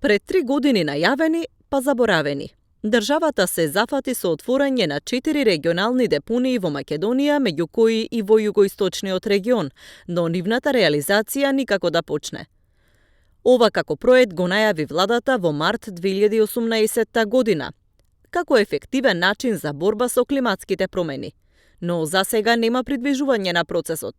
Пред 3 години најавени, па заборавени. Државата се зафати со отворање на 4 регионални депонии во Македонија, меѓу кои и во југоисточниот регион, но нивната реализација никако да почне. Ова како проект го најави владата во март 2018 година, како ефективен начин за борба со климатските промени. Но засега нема придвижување на процесот.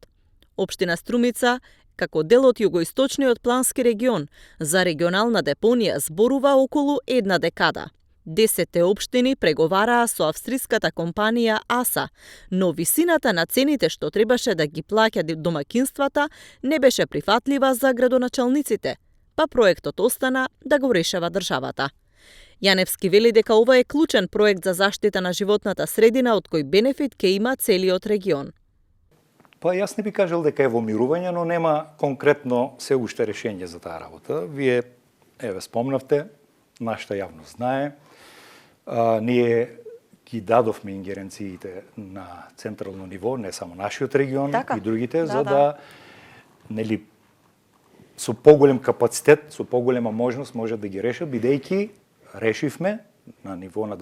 Општина Струмица, како дел од југоисточниот плански регион, за регионална депонија зборува околу една декада. 10 општини преговараа со австриската компанија АСА, но висината на цените што требаше да ги плаќа домакинствата не беше прифатлива за градоначалниците, па проектот остана да го решава државата. Јаневски вели дека ова е клучен проект за заштита на животната средина од кој бенефит ќе има целиот регион. Па јас не би кажал дека е во мирување, но нема конкретно се уште решење за таа работа. Вие, спомнавте, нашата јавност знае, ние ги дадовме ингеренциите на централно ниво, не само нашиот регион и другите, за да со поголем капацитет, со поголема можност можат да ги решат, бидејќи решивме на ниво на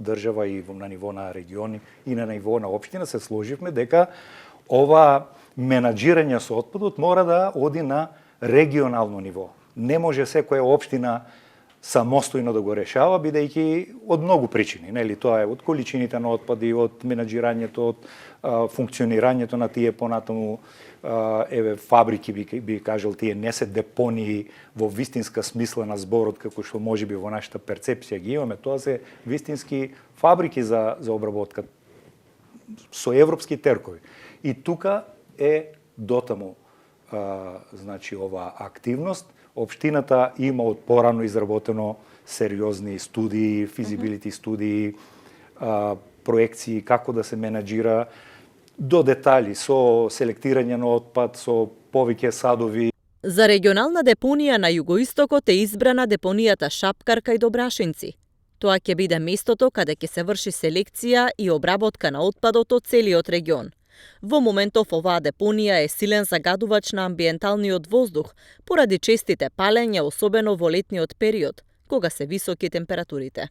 држава и на ниво на региони и на ниво на општина се сложивме дека ова менаџирање со отпадот мора да оди на регионално ниво. Не може секоја општина самостојно да го решава, бидејќи од многу причини. Тоа е од количините на отпади, од менаџирањето, од функционирањето на тие понатаму фабрики, би кажал, тие не се депонии во вистинска смисла на зборот, како што можеби во нашата перцепција ги имаме. Тоа се вистински фабрики за обработка со европски теркови. И тука е дотаму ова активност. Општината има од порано изработено сериозни студии, физибилити студии, проекции како да се менаџира до детали со селектирање на отпад, со повеќе садови. За регионална депонија на југоистокот е избрана депонијата Шапкар кај Добрашинци. Тоа ќе биде местото каде ќе се врши селекција и обработка на отпадот од целиот регион. Во моментов оваа депонија е силен загадувач на амбиенталниот воздух поради честите палења, особено во летниот период, кога се високи температурите.